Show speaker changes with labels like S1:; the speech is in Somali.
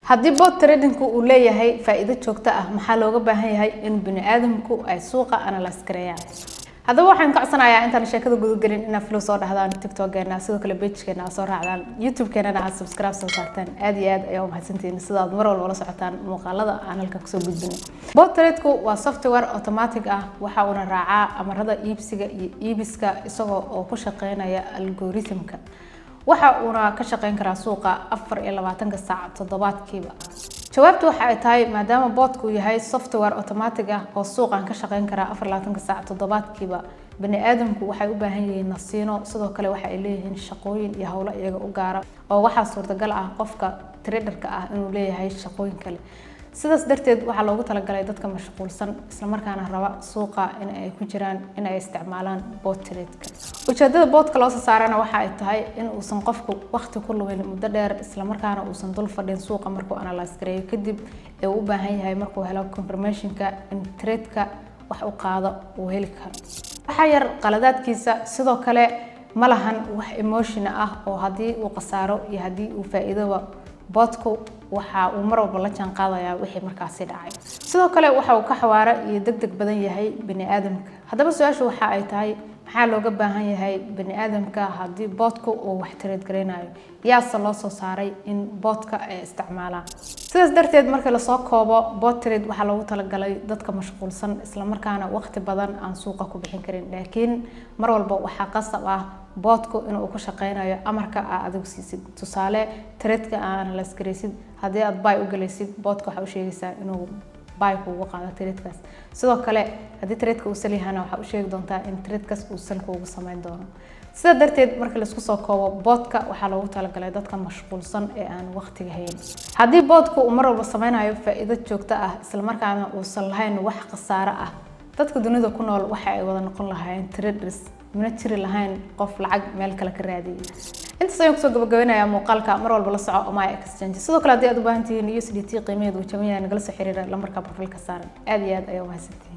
S1: Haddii bot tradingku uu leeyahay faa'iido joogto ah, maxaa looga baahan yahay in bini aadamku ay suuqa analyse gareeyaan? Haddaba waxaan ka codsanayaa intaan sheekada gudagelin inaad follow soo dhahdaan TikTokgeena, sidoo kale pagekeena aad soo raacdaan, YouTube-keenana aad subscribe soo saartaan. Aad iyo aad ayaa umahadsantihiin sida aad mar walba la socotaan muuqaalada aan halkan kusoo gudbino. Bot tradeku waa software automatic ah, waxa uuna raacaa amarada iibsiga iyo iibiska isagoo oo ku shaqeynaya algorithmka. Waxa uuna ka shaqeyn karaa suuqa 24-ka saac toddobaadkiiba. Jawaabtu waxa ay tahay, maadaama botku yahay software automatic ah oo suuqan ka shaqeyn karaa 24-ka saac toddobaadkiiba, bani aadamku waxay u baahan yihiin nasiino. Sidoo kale waxa ay leeyihiin shaqooyin iyo howlo iyaga u gaara, oo waxaa suurtagal ah qofka traderka ah inuu leeyahay shaqooyin kale. Sidaas darteed waxaa loogu talagalay dadka mashquulsan, islamarkaana raba suuqa in ay ku jiraan, in ay isticmaalaan bot trade-ka. Ujeedada botka loo soo saarana waxa ay tahay in uusan qofku waqti ku lumin muddo dheer, islamarkaana uusan dul fadhin suuqa markuu analyse gareeyo kadib, ee uu u baahan yahay markuu helo confirmationka in trade-ka wax u qaado uu heli karo. Waxaa yar qaladaadkiisa. Sidoo kale ma lahan wax emotion ah, oo haddii uu khasaaro iyo haddii uu faa'iidoba, botku waxa uu mar walba la jaan qaadayaa wixii markaasi dhacay. Sidoo kale waxa uu ka xawaaro iyo deg deg badan yahay bani aadamka. Haddaba su-aashu waxa ay tahay, maxaa looga baahan yahay bani aadamka haddii botku uu wax trade gareynayo? Yaase loo soo saaray in botka ay isticmaalaan? Sidaas darteed marka lasoo koobo, bot trade waxaa loogu talagalay dadka mashquulsan, islamarkaana waqti badan aan suuqa ku bixin karin, laakiin mar walba waxaa qasab ah botku inuu ku shaqeynayo amarka aa adigu siisid. Tusaale, tradeka aa analyse garaysid, haddii aad buy u galaysid, botka waxaa u sheegaysaa inuu buy kuugu qaado tradekaas. Sidoo kale haddii tradeka uu sell yahana, waxaa u sheegi doontaa in tradekaas uu sell kuugu sameyn doono. Sidaa darteed marka laisku soo koobo, botka waxaa loogu talagalay dadka mashquulsan ee aan waqtiga hayn. Haddii botku uu mar walba sameynayo faa'iido joogto ah, islamarkaana uusan lahayn wax khasaaro ah, dadka dunida ku nool waxa ay wada noqon lahaayeen traders, mana jiri lahayn qof lacag meel kale ka raadiyay. Intaas ayaan kusoo gabagabeynayaa muuqaalka. Mar walba la soco Omaya Exchange. Sidoo kale haddii aad u baahan tihiin USDT qiimaheedu uu jaban yahay, nagala soo xiriira lambarka profilka saaran. Aad iyo aad ayaa umahadsantihiin.